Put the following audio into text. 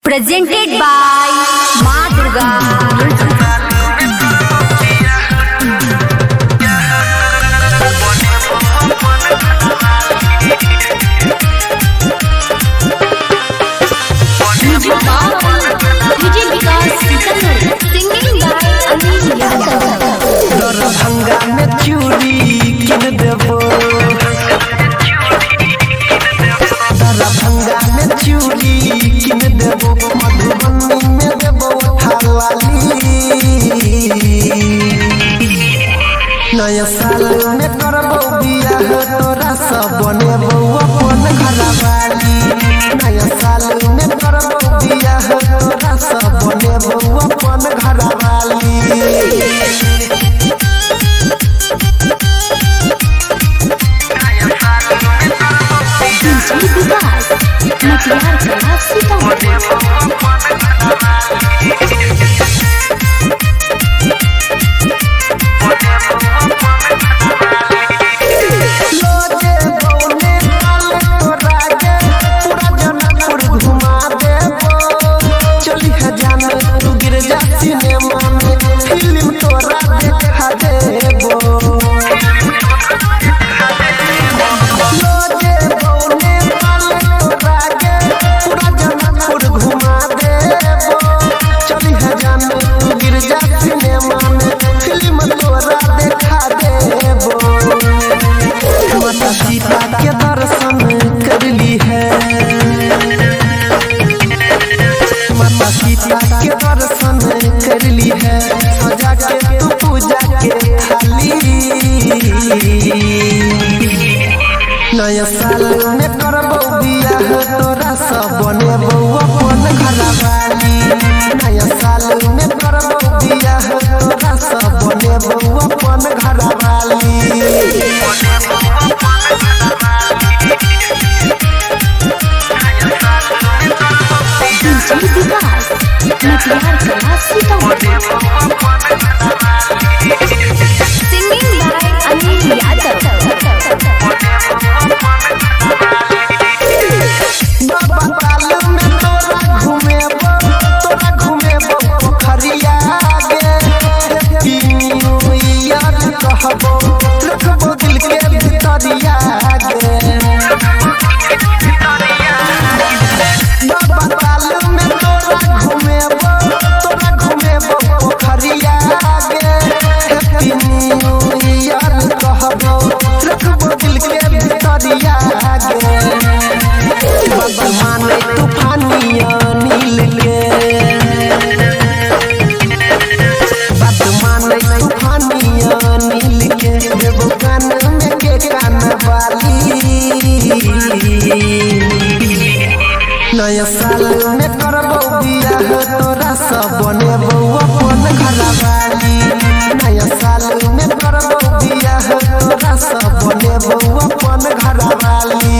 Presented by Ma Durga Music. Music by DJ Vikas Sitamarhi. Singing by Anil Yadav. Darbhanga में चूड़ी किन देबो, दरभंगा में चूड़ी किन देबो, मधुबनी में देबो थाली। नया साल में करबो बियाह, तोरा सब बनेबो अपन घरवाली। नया साल में करबो बियाह, तोरा सब बनेबो अपन घरवाली। DJ Vikas, Matiyar Kala Sitamarhi. लोजे बौने काले तोरा के पूरा जनकपुर घुमा देबो। चली खजान तू गिरजा सिनेमा में फिल्म तोरा देखा देबो। लोजे बौने काले तोरा के पूरा जनकपुर घुमा देबो। चली खजान तू गिरजा सिनेमा में फिल्म तोरा देखा देबो। माता सीता के दर्शन कर ली है, माता सीता के दर्शन कर ली है, सजा के तू पूजा के थाली। नया साल में करबो बियाह, तोरा सब बनेबो अपन घरवाली। नया साल में करबो बियाह, तोरा सब बनेबो अपन घरवाली। DJ Vikas, Matiyar Kala Sitamarhi. Singing by Anil Yadav. बाबा ताल में तोरा घुमेबो, तोरा घुमेबो पोखरिया गे। हैप्पी न्यू ईयर कहबो, रखबो दिल के भितरिया गे। बाबा ताल में तोरा घुमेबो, तोरा घुमेबो पोखरिया गे। हैप्पी न्यू ईयर कहबो, रखबो दिल के भितरिया गे। बाबा माने तूफानी अनिल के, बात माने तूफानी अनिल के, देबो कान में के कान वाली। नया साल में करबो बियाह, तोरा सब बनेबो अपन घरवाली। नया साल में करबो बियाह, तोरा सब बनेबो अपन घरवाली।